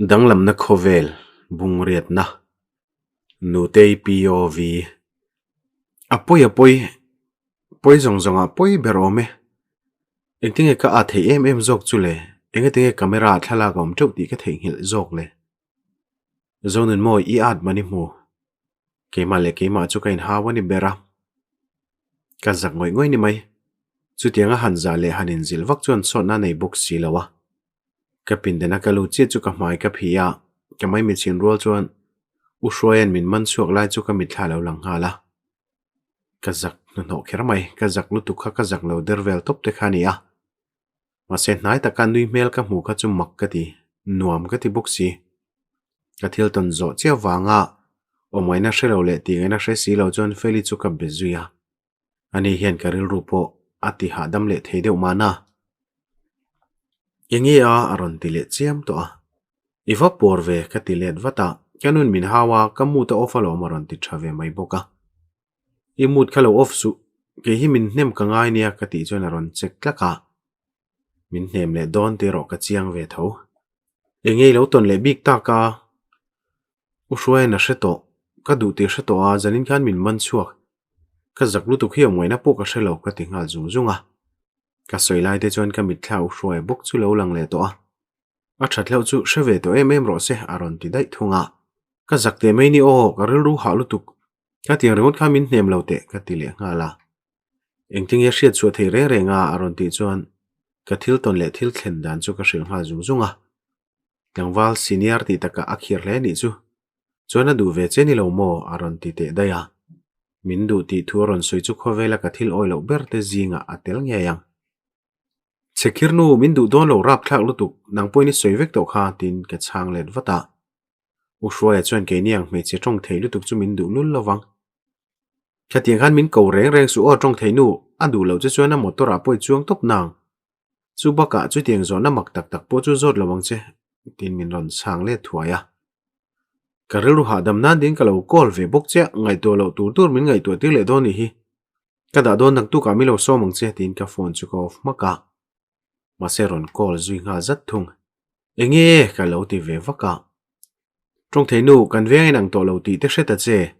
Danglamna khawvel bungriatna Nutei POV A pawi a pawi, pawi zawng zawngah pawi ber awm e. Engtinge ka at theih em em zawk chu le? Engatinge camera ah thlalak a awm teuh tih ka theihnghilh zawk le? Zonun mawi i at man i hmu. Keimah leh keimah chu ka inhau a ni ber a. Ka zak ngawih ngawih ni mai. Chutianga han zah leh han inzilh vak chuan sawtna a nei bawk si lo a. Ka pindana ka lut chiah chu ka hmai ka phih a, ka maimit chhin rual chuan U Hruaia'n min man chhuak lai chu ka mitthla lo lang nghal a. Ka zak hnahnawh kher mai, ka zak lutuk kha ka zak lo der vel tawp te kha a ni a. Mahse hnai taka nui hmel ka hmuh kha chu mak ka ti, nuam ka ti bawk si. Ka thil tawn zawh chiah vanga awmngaihna hre lo leh tihngaihna hre si lo chuan Feli chu ka be zui a. Ani hian ka rilru pawh a ti hahdam leh thei deuh mahna. Enge a a rawn ti leh chiam tawh a. I va pawr ve ka ti let vat a, ka nun min hau a, ka mood a off alawm a rawn ti tha ve mai bawk a. I mood kha lo off suh, kei hi min hnem ka ngai nia ka tih chuan a rawn check tlak a. Min hnem leh dawn tih erawh ka chiang ve tho. Enge i lo tawn leh bik tak a? U Hruaia'n a hre tawh, ka duh tih hre tawh a, zanin khan min man chhuak. Ka zak lutuk hi awmngaihna pawh ka hre lo ka ti nghal zung zung a. Ka sawi lai te chuan ka mitthla U Hruaia bawk chu lo lang leh tawh a. A that hlauh chu hre ve tawh em em rawh se a rawn ti daih thung a. Ka zak teh mai ni aw, ka rilru hah lutuk. Ka tiang ringawt kha min hnem lo teh ka ti leh nghal a. Engtinge hriat chhuah thei reng reng a a rawn tih chuan ka thil tawn leh thil thlen dan chu ka hrilh nghal zung zung a. Tlangval senior tih takah a khir hle nih chu. Chuan a duh ve che ni lo maw? a rawn ti teh daih a. Min duh tih thu a rawn sawi chu khawvela ka thil awi loh ber te zingah a tel ngei ang. Chhekhir nu, min duh dawn lo rapthlak lutuk, nang pawhin i sawi vek tawh kha, tiin ka chhang let vat a. U Hruaia chuan keini ang hmeichhe tawng thei lutuk chu min duh lul lo vang. Khatiang khan min ko reng reng suh aw tawng thei nu, a duh loh che chuan a motor ah pawh i chuang tawp nang. Chu bakah chutiang zawhna mak tak tak pawh chu zawt lo ang che, tiin min rawn chhang let thuai a. Ka rilru hahdam nan ding ka lo call ve bawk che a, ngaihtuah loh tur tur min ngaihtuah tir leh dawn nih hi. Ka dah dawn naktukah mi lo sawm ang che, tiin ka phone chu ka off hmak a. Mahse rawn call zui nghal zat thung. Enge ka lo ti ve vak a. Tawngthei nu, kan veng a inang tawh lo tih te hre ta che.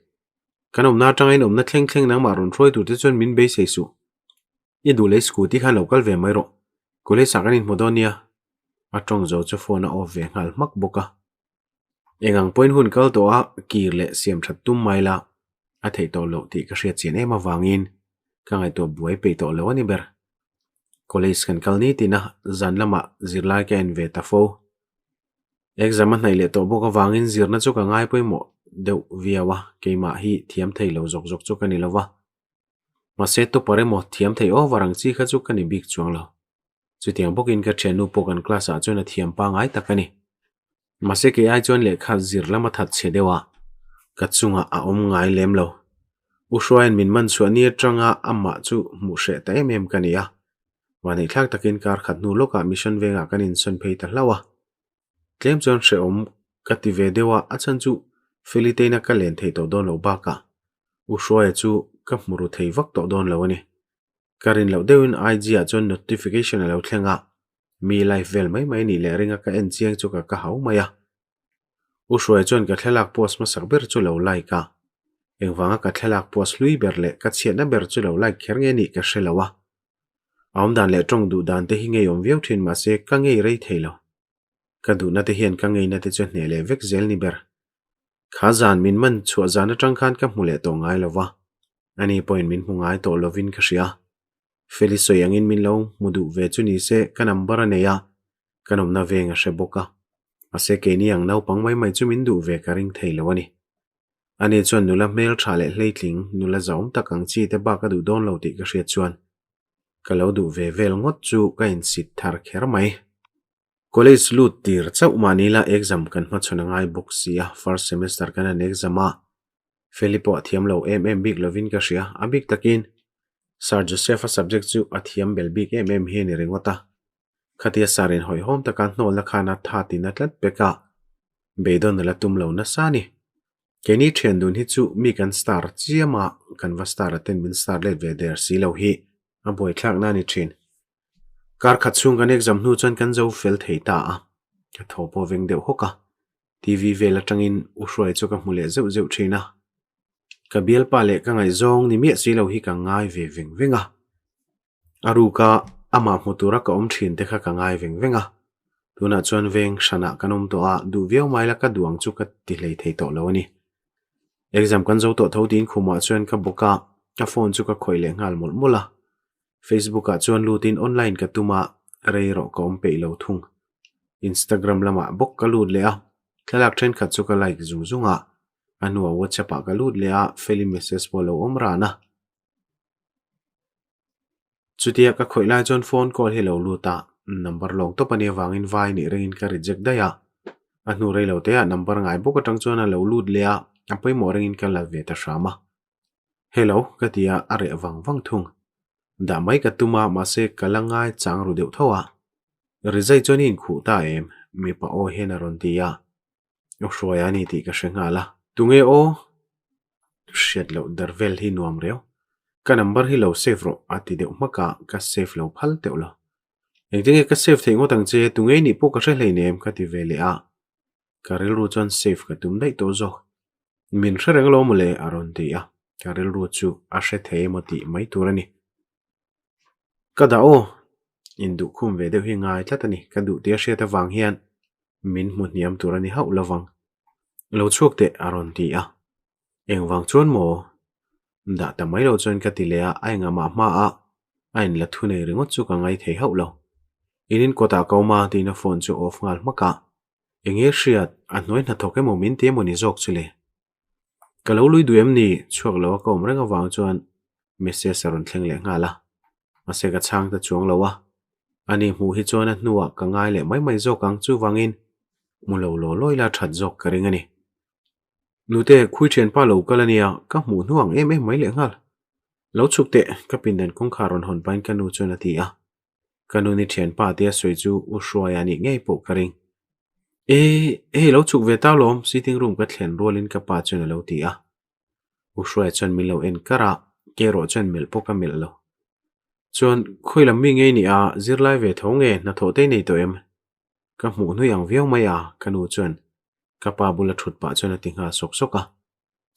Kan awmna atanga inawmna thleng thleng nangmah rawn hruai tur te chuan min beisei suh. I duh leh scooty khan lo kal ve mai rawh. College ah kan inhmu dawn nia. A tawng zo chu phone a off ve nghal hmak bawk a. Eng ang pawhin hun kal tawh a, kir leh siam that tum mai la, a theih tawh loh tih ka hriat chian em avangin ka ngaihtuah buai peih tawh lo a ni ber. College kan kal nitin a, zan lamah zirlai ka en ve ta fo. Exam a hnaih leh tawh bawk avangin zirna chu ka ngai pawimawh deuh viau a, keimah hi thiam thei lo zawk zawk chu ka ni lo va. Mahse topper emaw thiam thei over ang chi kha chu ka ni bik chuang lo. Chutiang bawkin ka thiannu pawh kan class ah chuan a thiam pangai tak a ni. Mahse kei ai chuan lehkha zir lam a that chhe deuh a, ka chungah a awm ngai lem lo. U Hruaia'n min man chhuah ni atanga amah chu hmuh hreh ta em em ka ni a. Vaneihthlak takin kar khat hnu lawkah mission vengah kan insawn phei ta hlauh a. Tlem chuan hrehawm ka ti ve deuh a, a chhan chu Feliteina ka len thei tawh dawn loh bakah U Hruaia chu ka hmu ru thei vak tawh dawn lo a ni. Ka rin loh deuhin IG ah chuan notification a lo thleng a, mi live vel mai mai nih leh ringa ka en chiang chu ka ka hau mai a. U Hruaia chuan ka thlalak post hmasak ber chu lo like a, engvanga ka thlalak post hlui ber leh ka chhiatna ber chu lo like kher nge nih ka hre lo a. A awmdan leh tawng duh dan te hi ngeiawm viau thin mahse ka ngei rei thei lo. Ka duhna te hian ka ngeina te chu hneh leh vek zel ni ber. Kha zan min man chhuah zan atang khan ka hmu leh tawh ngai lo va, ani pawhin min hmu ngai tawh lovin ka hria. Feli sawi angin min lo hmu duh ve chu ni se ka number a nei a, kan awmna veng a hre bawk a. Mahse keini ang naupang mai mai chu min duh ve ka ring thei lo a ni. Ani chuan nula hmel tha leh hleitling, nula zahawm tak ang chi te bak a duh dawn lo tih ka hriat chuan ka lo duh ve vel ngawt chu ka insit thar kher mai. College lut tir chauh mahni la exam kan hmachhawn a ngai bawk si a, first semester kan han exam a, Feli pawh a thiam lo em em bik lovin ka hria, a bik takin Sir Joseph-a subject chu a thiam bel bik em em hi a ni ringawt a, khatia Sir in hawihhawm taka hnawlna khan a tha tina tlat pek a, beidawn a la tum lo nasa a ni. Keini thian dun hi chu mi kan star chiam a, kan va star a ten min star let ve der si lo hi a buaithlakna a ni thin. Kar khat chhung kan exam hnu chuan kan zo fel thei ta a, ka thaw pawh veng deuh hawk a. TV vel atangin U Hruai chu ka hmu leh zeuh zeuh thin a. Ka bialpa leh ka ngaihzawng ni miah si lo hi ka ngai ve veng veng a. A ruka amah hmu tura ka awm thin te kha ka ngai veng veng a. Tunah chuan veng hranah kan awm tawh a, duh viau mai la ka duh ang chu ka ti hlei thei tawh lo a ni. Exam kan zo tawh tho tiin khumah chuan ka bawk a, ka phone chu ka khawih leh nghal mawlh mawlh a. Facebook ah chuan lutin online ka tum a, rei rawh ka awm peih lo thung. Instagram lamah bawk ka lut leh a, thlalak thenkhat chu ka like zung zung a, a hnuah WhatsApp ah ka lut leh a, Feli message pawh a lo awm ran a. Chutia ka khawih lai chuan phone call hi a lo lut a, number lawng tawp a nih avangin vai nih ringin ka reject daih a. A hnu rei lo te ah number ngai bawk atang chuan a lo lut leh a, a pawimawh ringin ka la ve ta hram a. Hello ka ti a, a reh vang vang thung. Dah mai ka tum a, mahse ka la ngai chang ru deuh tho a. Rizai chuan i inkhuh ta em? Mipa aw hian a rawn ti a. Aw hruai a ni tih ka hre nghal a. Tunge aw? Hriat loh dar vel hi nuam reu. Ka number hi lo save rawh a ti deuh hmak a, ka save lo phal teuh lo. Engtinge ka save theih ngawt ang che, tunge i nih pawh ka hre hleinem ka ti ve leh a. Ka rilru chuan save ka tum daih tawh zawk. Min hre reng lo mawle a rawn ti a, ka rilru chu a hre thei emaw tih mai tur a ni. Ka dah aw! Induhkhum ve deuh hi ngai tlat a ni, ka duh tia hriat avang hian min hmu hniam tur a ni hauh lovang. Lo chhuak teh a rawn ti a. Engvang chuan maw? Dah ta mai lo chuan ka ti leh a, a engah mah hma a a inla thu nei ringawt chu ka ngai thei hauh lo. In in kawtah ka awm a tiin a phone chu off nghal hmak a. Enge hriat, a hnuai hnathawk emaw min ti emaw ni zawk chu le? Ka lo lui duh em ni? Chhuak lo a ka awm reng avang chuan message a rawn thleng leh nghal a. Mahse ka chhang ta chuang lo a. Ani hmuh hi chuan a hnuah ka ngai leh mai mai zawk ang chuvangin hmu lo law law ila that zawk ka ring a ni. Nute, khui thianpa lo kal a nia, ka hmuh hnu ang em em mai leh nghal. Lo chhuk teh, ka pindan kawngkhar rawn hawn pahin ka nu chuan a ti a. Ka nu ni thianpa tia sawi chu U Hruaia nih ngei pawh ka ring. E, hei lo chhuk ve ta lawm, sitting room ka thlen rualin ka pa chuan a lo ti a. U Hruaia chuan min lo en kar a, ke erawh chuan melh pawh ka melh lo. Chuan, khawi lam mi ngei ni a, zirlai ve tho nge, hnathawh te i nei tawh em? Ka hmuh hnui ang viau mai a, ka nu chuan ka pa bula thut pah chuan a ti nghal sawk sawk a.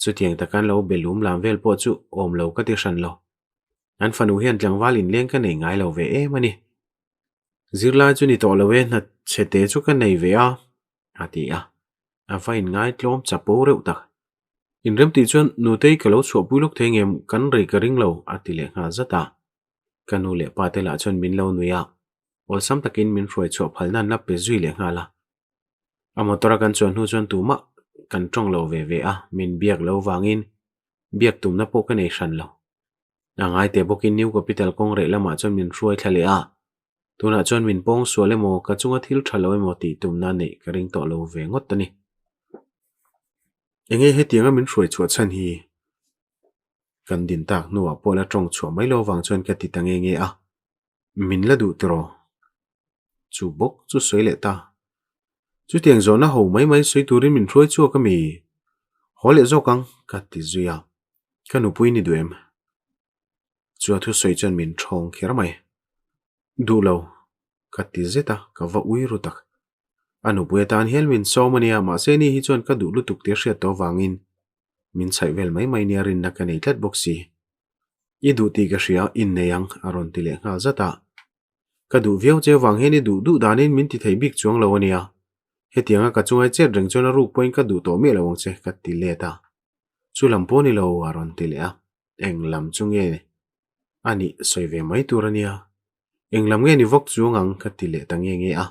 Chutiang taka an lo be lum lam vel pawh chu awm lo ka ti hran lo. An fanu hian tlangval inleng ka nei ngai lo ve em a ni. Zirlai chu ni tawh lo e, hna chhe te chu ka nei ve a, a ti a. A va inngai tlawm chapo reuh tak. Inrem tih chuan Nutei ka lo chhuahpui lawk thei ngem, kan rei ka ring lo, a ti leh nghal zat a. Ka nu leh pa te lah chuan min lo nui a, awlsam takin min hruai chhuah phalna an la pe zui leh nghal a. A motor a kan chuan hnu chuan tumah kan tawng lo ve ve a, min biak lo vangin biak tumna pawh ka nei hran lo. A ngai teh bawkin New Capital kawng reh lamah chuan min hruai thla leh a, tunah chuan min pawng sual emaw ka chunga thil tha lo emaw tih tumna neih ka ring tawh lo ve ngawt a ni. Enge hetianga min hruai chhuah chhan hi? Kan din tak hnuah pawh la tawng chhuah mai lo vang chuan ka ti ta nge nge a, min la duh tiraw? Chu bawk chu sawi leh ta. Chutiang zawhna ho mai mai sawi turin min hruai chhuak a mi? Haw leh zawk ang, ka ti zui a. Ka nupui ni duh em? Chu a thusawi chuan min thawng kher mai. Duh lo, ka ti zet a, ka va ui ru tak. A nupui atan hian min sawm a nia, mahse ni hi chuan ka duh lutuk tih a hriat tawh avangin min chhaih vel mai mai nia rinna ka nei tlat bawk si. I duh tih ka hria, innei ang, a rawn ti leh nghal zat a. Ka duh viau che avang hian i duh duh danin min ti thei bik chuang lo a nia. Hetianga ka chungai chet reng chuan a ruk pawhin ka duh tawh miah lo ang che, ka ti let a. Chu lam pawh ni lo, a rawn ti leh a. Eng lam chu nge a nih sawi ve mai tur a nia. Eng lam nge ni vawk chuang ang ka ti leh ta nge nge a.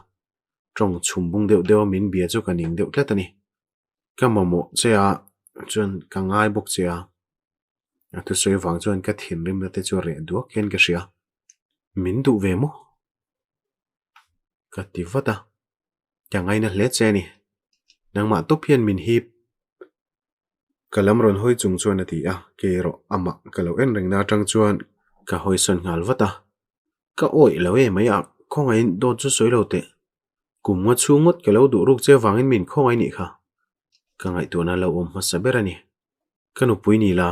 Tawng chhum bung deuh deuh a min bia chu ka ning deuh tlat a ni. Ka mamawh che a, chuan ka ngai bawk che a. A thusawi avang chuan ka thinrimna te chu a reh duak hian ka hria. Min duh ve maw? Ka ti vat a. Ka ngaina hle che a ni. Nangmah tawp hian min hip. Ka lam rawn hawi chung chuan a ti a, kei erawh amah ka lo en rengna atang chuan ka hawisawn nghal vat a. Ka awih lo e mai a, khawngaihin dawt chu sawi lo teh. Kum nga chhung ngawt ka lo duh ruk che avangin min khawngaih nih kha. Ka ngaihtuahna lo awm hmasa ber a ni. Ka nupui ni la,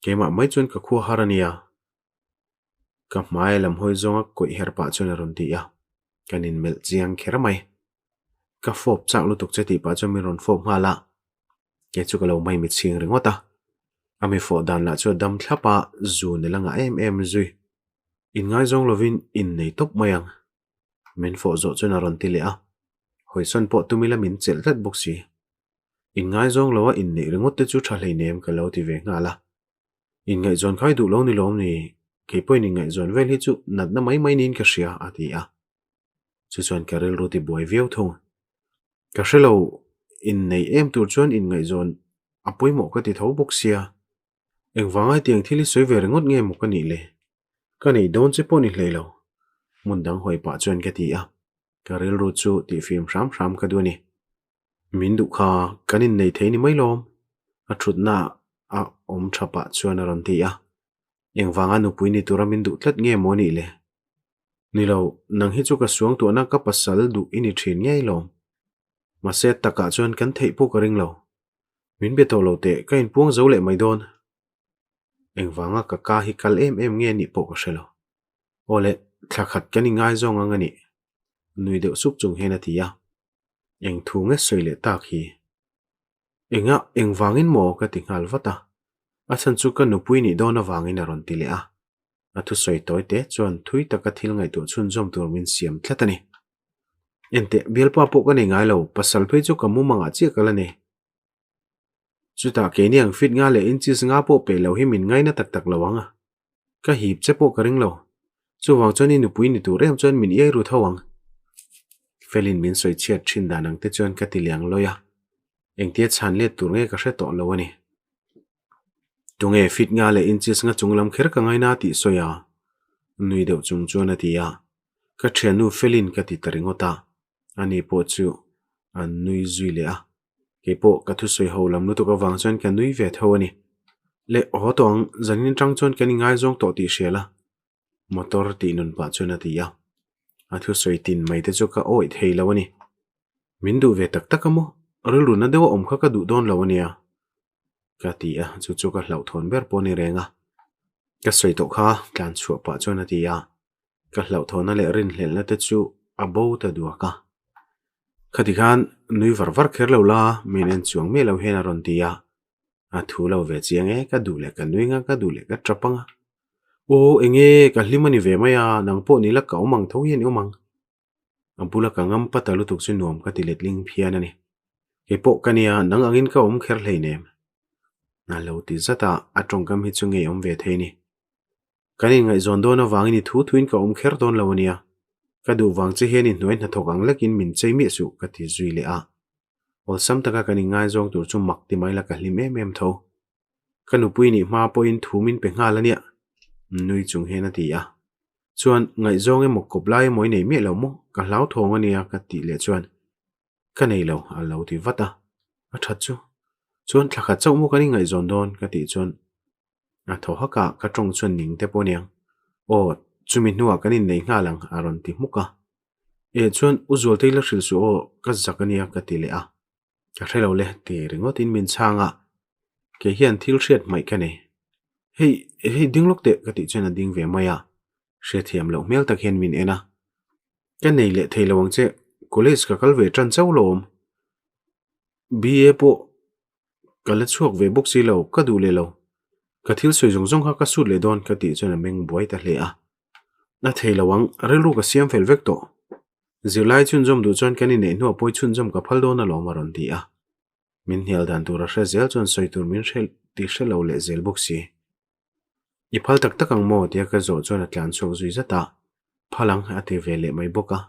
keimah mai chuan ka khua har a nia. Ka hmai lam hawi zawnga kawih her pah chuan a rawn ti a, kan inmelh chiang kher mai. Ka fawp chak lutuk che tih pah chuan min rawn fawp nghal a, kei chu ka lo mai mitchhing ringawt a. A mi fawh dan lah chu a dam thlap a, zun ila ngah em em zui. Inngaizawng lovin innei tawp mai ang. Min fawh zawh chuan a rawn ti leh a, hawisawn pawh tum ila min chelh tlat bawk si. Inngaizawng loa inneih ringawt te chu tha hleinem ka lo ti ve nghal a. Inngaihzawn khai duh lo ni lawm ni, kei pawhin inngaihzawn vel hi chu natna mai mai niin ka hria a ti a. Chu chuan ka rilru ti buai viau thung. Ka hre lo, inneih em tur chuan inngaihzawn a pawimawh ka ti tho bawk sia. Engvanga hetiang thil hi sawi ve ringawt nge maw ka nih le? Ka neih dawn che pawh ni hlei lo. Hmun dang hawi pah chuan ka ti a, ka rilru chu tihfim hram hram ka duh a ni. Min duh kha kan innei thei ni mai lawm, a thutna a awm tha pah chuan a rawn ti a. Engvanga nupui ni tura min duh tlat nge maw nih le? Ni lo, nang hi chu ka suangtuahna ka pasal duh i ni thin ngei lawm. Mahse takah chuan kan theih pawh ka ring lo. Min be tawh lo teh, ka inpuang zo leh mai dawn. Engvanga ka ka hi kal em em nge nih pawh ka hre lo. Aw le, thla khat kan ingaizawng ang a nih, nui deuh sup chung hian a ti a. Eng thu nge sawi leh tak hi? Enga, engvangin maw? ka ti nghal vat a. A chhan chu ka nupui nih dawn avangin a rawn ti leh a. A thusawi tawi te chuan thui taka thil ngaihtuah chhunzawm tur min siam tlat a ni. Enteh, bialpa pawh ka nei ngai lo, pasal phei chu ka mumangah chiah ka la nei. Chutah keini ang fit nga leh inches nga pawh peh lo hi min ngaina tak tak lo ang a. Ka hip che pawh ka ring lo. Chuvang chuan i nupui ni tur em chuan min iai ru tho ang. Felin min sawi chhiat thin dan ang te chuan ka ti liang lawi a. Engtia chhan let tur nge ka hre tawh lo a ni. Tunge fit nga leh inches nga chung lam kher ka ngaina tih sawi a? Nui deuh chung chuan a ti a. Ka thiannu Felin ka ti ta ringawt a. Ani pawh chu a nui zui leh a. Kei pawh ka thusawi ho lam lutuk avang chuan ka nui ve tho a ni. Le haw tawh ang, zanin atang chuan kan ingaizawng tawh tih hria la. Motor tih nun pah chuan a ti a. A thusawi tin mai te chu ka awih thei lo a ni. Min duh ve tak tak a maw? Rilru na deuh a awm kha ka duh dawn lo a nia. Ka ti a, chu chu ka hlauhthawn ber pawh a ni reng a. Ka sawi tawh kha tlan chhuah pah chuan a ti a. Ka hlauhthawhna leh rinhlelhna te chu a bo ta duak a. Khati khan nui var var kher lo la, min en chuang miah lo hian a rawn ti a. A thu lo ve chiang e, ka duh leh ka nui ang a, ka duh leh ka tap ang a. Aw enge, ka hlim a ni ve mai a, nang pawh ni la ka awm ang tho hian i awm ang. A bula ka ngam pata lutuk chu nuam ka ti letling phian a ni. Kei pawh ka nia, nang angin ka awm kher hleinem. A lo ti zat a, a tawngkam hi chu ngei awm ve thei a ni. Kan inngaihzawn dawn avangin i thu thuin ka awm kher dawn lo a nia. Ka duh vang che hian i hnuai hnathawk ang lekin min chei miah suh ka ti zui leh a. Awlsam taka kan inngaizawng tur chu mak ti mai la ka hlim em em tho. Ka nupui nih hma pawhin thu min pe nghal a nia, nui chung hian a ti a. Chuan, ngaihzawng emaw kawp lai emaw i nei miah lo maw? Ka hlauthawng a nia ka tih leh chuan ka nei lo a lo ti vat a. A that chu. Chuan thla khat chauh maw kan inngaihzawn dawn ka tih chuan A thaw hak a, ka tawng chuan ning te pawh aniang. Aw, chumi hnuah kan innei nghal ang a rawn ti hmuk a. Eh chuan U Zualtei la hrilh suh aw, ka zak ania ka ti leh a. Ka hre lo le ti ringawtin min chhang a, kei hian thil hriat hmaih ka nei. Hei, hei ding lawk teh ka tih chuan a ding ve mai a, hriathiam loh hmel tak hian min en a. Ka nei leh thei lo ang che, college ka kal ve tan chauh lawm. BA pawh Ka la chhuak ve bawk si lo, ka duh leh lo. Ka thil sawi zawng zawng kha ka sut leh dawn ka tih chuan a meng buai ta hle a. A thei lo ang, rilru ka siam fel vek tawh. Zirlai chhunzawm duh chuan kan inneih hnuah pawi chhunzawm ka phal dawn alawm a rawn ti a. Min hnial dan tur a hre zel chuan sawi tur min hre ti hre lo leh zel bawk si. I phal tak tak ang maw? tia ka zawh chuan a tlan chhuak zui zat a, phal ang a ti ve leh mai bawk a.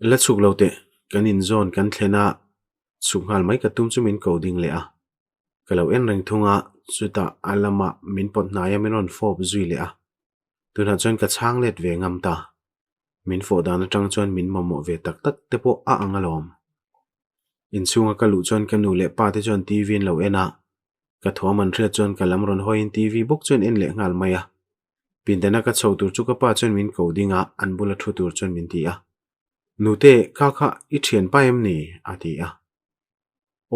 La chhuk lo teh, kan inzawn kan thlen a, chhuk nghal mai ka tum chu min ko ding leh a. Ka lo en reng thung a, chutah a lamah min pawt hnai a min rawn fawp zui leh a. Tunah chuan ka chhang let ve ngam ta. Min fawh dan atang chuan min mamawh ve tak tak te pawh a ang alawm. Inchhunga ka luh chuan ka nu leh pa te chuan TV an lo en a, Ka thuam an hriat chuan ka lam rawn hawiin TV bawk chuan en leh nghal mai a. Pindana ka chho tur chu ka pa chuan min ko ding a, an bula thu tur chuan min ti a. Nute, kha kha i thianpa em ni? a ti a.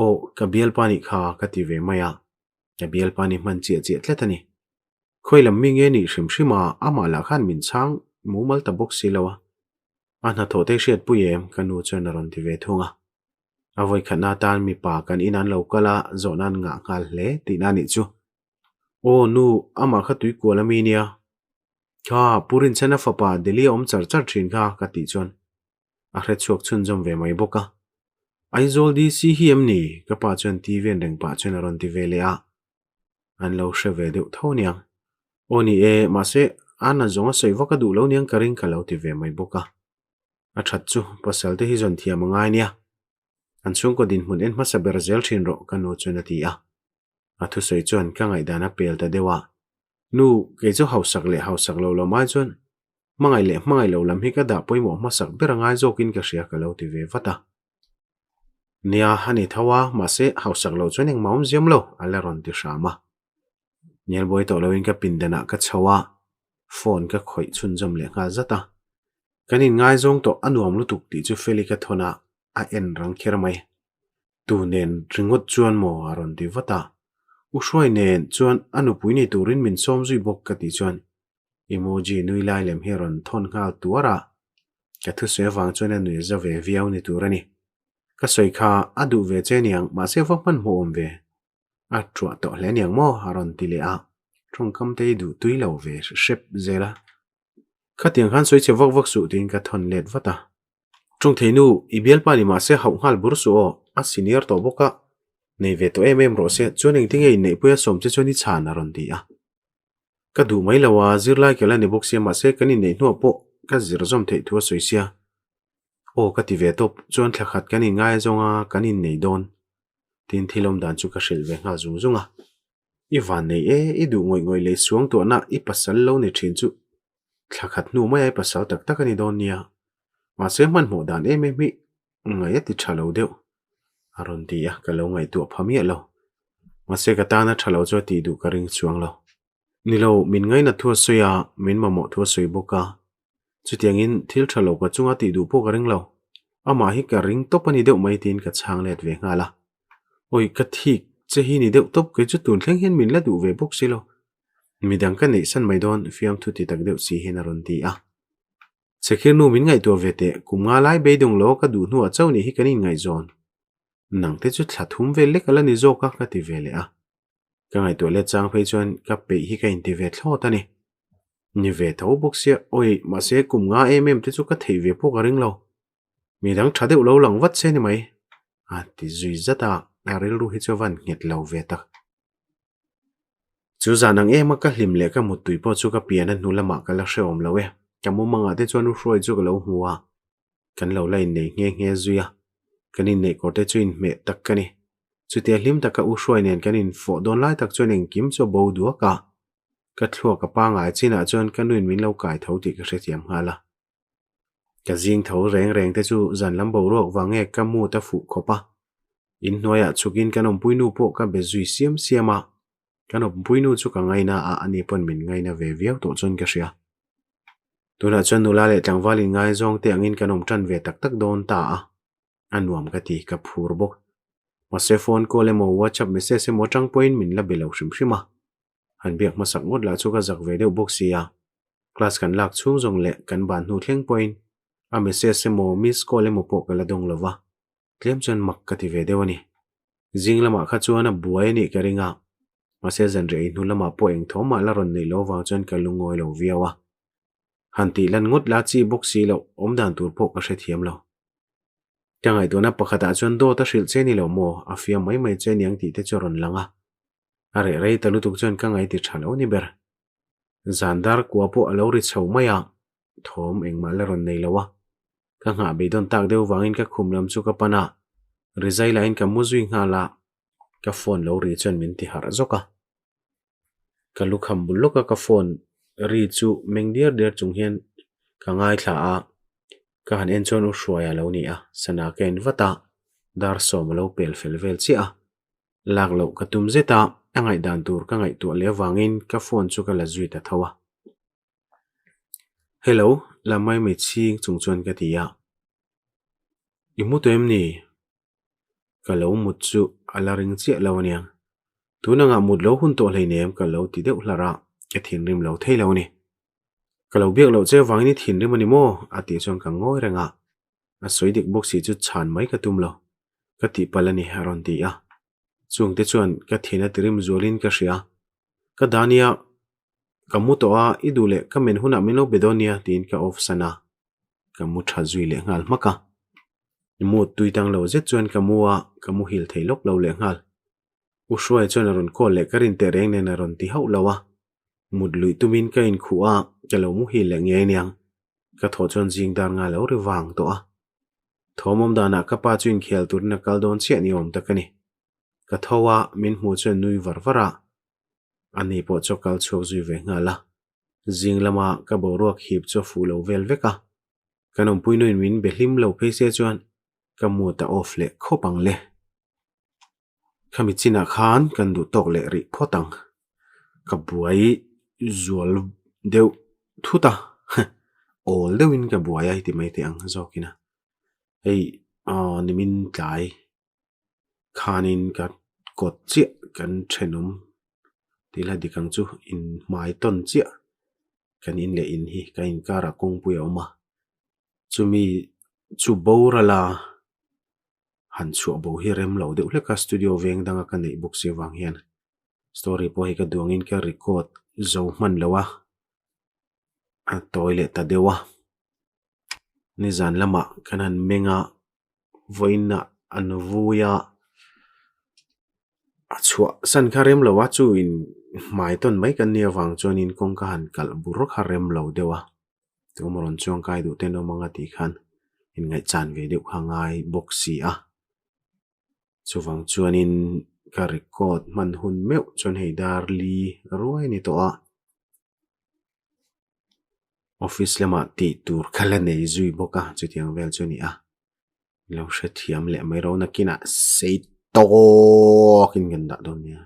Aw, ka bialpa nih kha ka ti ve mai a. Ka bialpa ni hman chiah chiah tlat a ni. Khawi lam mi nge nih hrim hrim a, amah lah khan min chhang mumal ta bawk si lo a. A hnathawh te hriatpui em? ka nu chuan a rawn ti ve thung a. A vawikhatna atan mipa kan in an lo kal a, zawhna an ngah nghal hle tihna a nih chu. Aw nu, amah kha tui kual a mi nia. Kha, Pu Rinchhena fapa Delhi a awm char char thin kha ka tih chuan a hre chhuak chhunzawm ve mai bawk a. Aizawl DC hi em ni? Ka pa chuan TV en reng pah chuan a rawn ti ve leh a. An lo hre ve deuh tho aniang. Aw ni e, mahse a na zawng a sawi vak a duh lo niang ka ring ka lo ti ve mai bawk a. A that chu pasal te hi zawn thiam a ngai nia. An chhungkaw dinhmun en hmasa ber zel thin rawh ka nu chuan a ti a. A thusawi chuan ka ngaihdan a pel ta deuh a. Nu, kei chu hausak leh hausak lo lam ai chuan hmangaih leh hmangaih lo lam hi ka dah pawimawh hmasak ber a ngai zawkin ka hria ka lo ti ve vat a. Nia, a ni tho a, mahse hausak loh chuan engmah awm ziam lo, a la rawn ti hram a. Hnialbuai tawh loin ka pindanah ka chho a, phone ka khawih chhunzawm leh nghal zat a. Kan inngaizawng tawh a nuam lutuk tih chu Feli ka thawn a, a en rang kher mai. Tu nen ringawt chuan maw a rawn ti vat a. U Hruai nen chuan a nupui ni turin min sawm zui bawk ka tih chuan emoji nui lai lem hi a rawn thawn nghal tuar a. Ka thusawi avang chuan a nui za ve viau ni tur a ni. Ka sawi kha a duh ve che niang mahse va hmanhmawh awm ve. A tuah tawh hle niang maw a rawn ti leh a. Tawngkam te hi duh tui lo ve hrep zel a. Khatiang khan sawi che vak vak suh tiin ka thawn let vat a. Tawngthei nu, i bialpa ni mahse hauh nghal bur suh aw, a senior tawh bawk a, nei ve tawh em em rawh se, chuan engtin nge inneihpui a sawm che chuan i chhan a rawn ti a. Ka duh mai lo a, zirlai ka la ni bawk sia mahse kan inneih hnuah pawh ka zir zawm theih thu a sawi sia. Aw ka ti ve tawp, chuan thla khat kan inngai zawng a, kan innei dawn. Tin thil awm dan chu ka hrilh ve nghal zung zung a. I van nei e, i duh ngawih ngawih lei suang tuahna i pasal lo ni thin chu thla khat hnu mai a i pasal tak tak a ni dawn nia. Mahse hmanhmawh dan em em hi ngaih a ti tha lo deuh a rawn ti a, ka lo ngaihtuah pha miah lo. Mahse ka tana tha lo chu a tih duh ka ring chuang lo. Ni lo, min ngainat thu a sawi a, min mamawh thu a sawi bawk a. Chutiangin thil tha lo ka chunga tih duh pawh ka ring lo. Amah hi ka ring tawp a ni deuh mai tiin ka chhang let ve nghal a. Awi, ka thik che hi ni deuh tawp, kei chu tun thleng hian min la duh ve bawk si lo. Midang ka neih san mai dawn, fiamthu ti tak deuh si hian a rawn ti a. Chhekhir nu min ngaihtuah ve teh, kum nga lai beidawng lo ka duh hnuah chauh nih hi kan inngaihzawn. Nang te chu thla thum vel lek a la ni zawk a, ka ti ve leh a. Ka ngaihtuah let chang phei chuan ka peih hi ka inti ve thlawt a ni. Ni ve tho bawk sia, awi, mahse kum nga em em te chu ka theih ve pawh ka ring lo. Midang tha deuh lo lang vat se ni mai. A ti zui zat a, a rilru hi chu a van nghet lo ve tak. Chu zan ang em a ka hlim leh ka muttui pawh chu ka pian a hnu lamah ka la hrehawm lo e. Ka mumangah te chuan u Hruai chu ka lo hmu a, kan lo la innei nghe nghe zui a, kan inneih kawr te chu inhmeh tak ka ni. Chutia hlim taka u Hruai nen kan infawh dawn lai tak chuan engkim chu a bo duak a, ka thluak a pangai chinah chuan ka nuin min lo kai tho tih ka hrethiam nghal a. Ka zing tho reng reng te chu zan lam boruak vang nge ka mood a fuh khawp a, inhnuaiah chhukin kan awmpuinu pawh ka be zui siam siam a, kan awmpuinu chu ka ngaina a, ani pawn min ngaina ve viau tawh chuan ka hria. Tunah chuan nula leh tlangval inngaizawng te angin kan awm tan ve tak tak dawn ta a, a nuam ka ti, ka phur bawk. Mahse phone call emaw WhatsApp message emaw atang pawhin min la be lo hrim hrim a, han biak hmasak ngawt lah chu ka zak ve deuh bawk si a, class kan lak chhung zawng leh kan ban hnu thleng pawhin a message emaw miss call emaw pawh ka la dawng lo va, tlem chuan mak ka ti ve deuh a ni. Zing lamah kha chuan a buai a nih ka ring a, mahse zanriah ei hnu lamah pawh eng thawm mah la rawn neih loh avang chuan ka lungawi lo viau a. Han tih lan ngawt la chi bawk si loh awm dan tur pawh ka hrethiam lo. Ka ngaihtuahna pakhatah chuan dawt a hrilh che ni lo maw, a fiam mai mai che aniang tih te chu a rawn lang a. A reh rei ta lutuk chuan ka ngaih ti tha lo ni ber. Zan dar kua pawh a lo ri chho mai a, thawm engmah la rawn nei lo a. Ka nghah beidawn tak deuh vangin ka khum lam chu ka pan a, rizai lahin ka mu zui nghal a, ka phone lo ri chuan min ti harh zawk a. Ka lukham bul lawk a ka phone ri chu meng diar diar chung hian ka ngaithla a, ka han en chuan u Hruaia lo ni a, sana ka en vat a, dar sawm a lo pel fel vel chiah a. Lak loh ka tum zet a, a ngaihdan tur ka ngaihtuah leh avangin ka phone chu ka la zui ta tho a. Hello, la mai mai chhing chung chuan ka ti a. I mu tawh em ni? Ka lo mut chu a la ring chiah lo aniang. Tun angah mut lo hun tawh hleinem ka lo ti deuh hlar a, ka thinrim lo thei lo a ni. Ka lo biak loh che avangin i thinrim a ni maw? a tih chuan ka ngawi reng a. A sawi dik bawk si chu chhan mai ka tum lo. Ka tihpalh a ni a rawn ti a. Chungte chuan ka thin a tirim zualin ka hria. Ka dah nia, ka mu tawh a, i duh leh ka men hunah min lo be dawn nia tiin ka off san a. Ka mu tha zui leh nghal hmak a. Mood tui tang lo zet chuan ka mu a, ka muhil thei lawk lo leh nghal. U Hruaia chuan a rawn call leh ka rin teh reng nen a rawn ti hauh lo a. Mut luih tumin ka inkhuh a, ka lo muhil leh ngei aniang. Ka thawh chuan zing dar nga lo ri vang tawh a. Thawm awm danah ka pa chu inkhel turin a kal dawn chiah ni awm tak a ni. Ka tho a, min hmuh chuan nui var var a. Ani pawh chu a kal chhuak zui ve nghal a. Zing lama ka boruak hip chu a fuh lo vel vek a. Kan awmpui nuin min be hlim lo phei se chuan ka mood a off leh khawp ang le. Khami chinah khan kan duh tawk leh rih phawt ang. Ka buai zual deuh thut a, awl deuhin ka buai a heti mai teh ang zawkin a. Hei aw nimin tlai khanin ka kawt chiah kan thenawm tih la dik ang chu inhmai tawn chiah kan in leh in hi kan inkarah kawngpui a awm a, chumi chu boral a. Han chhuah bo hi rem lo deuh hlek a, studio veng danga ka neih bawk si avang hian story pawh hi ka duangin ka record zo hman lo a, a tawi leh ta deuh a. Nizan lamah kan han meng a, vawiinah an vui a, a chhuah san kha rem lo a, chu in hmai tawn mai kan nih avang chuanin kawngka han kalh bur kha rem lo deuh a. Tum rawn chuang kai duh ten awm anga tih khan inngaihchan ve deuh kha ngai bawk si a. Chuvang chuanin ka record hman hun meuh chuan hei dar li ruai ni tawh a. Office lamah tih tur kha la nei zui bawk a, chutiang vel chu a ni a. Lo hrethiam leh mai ro nakinah sei tawkin kan dah dawn nia.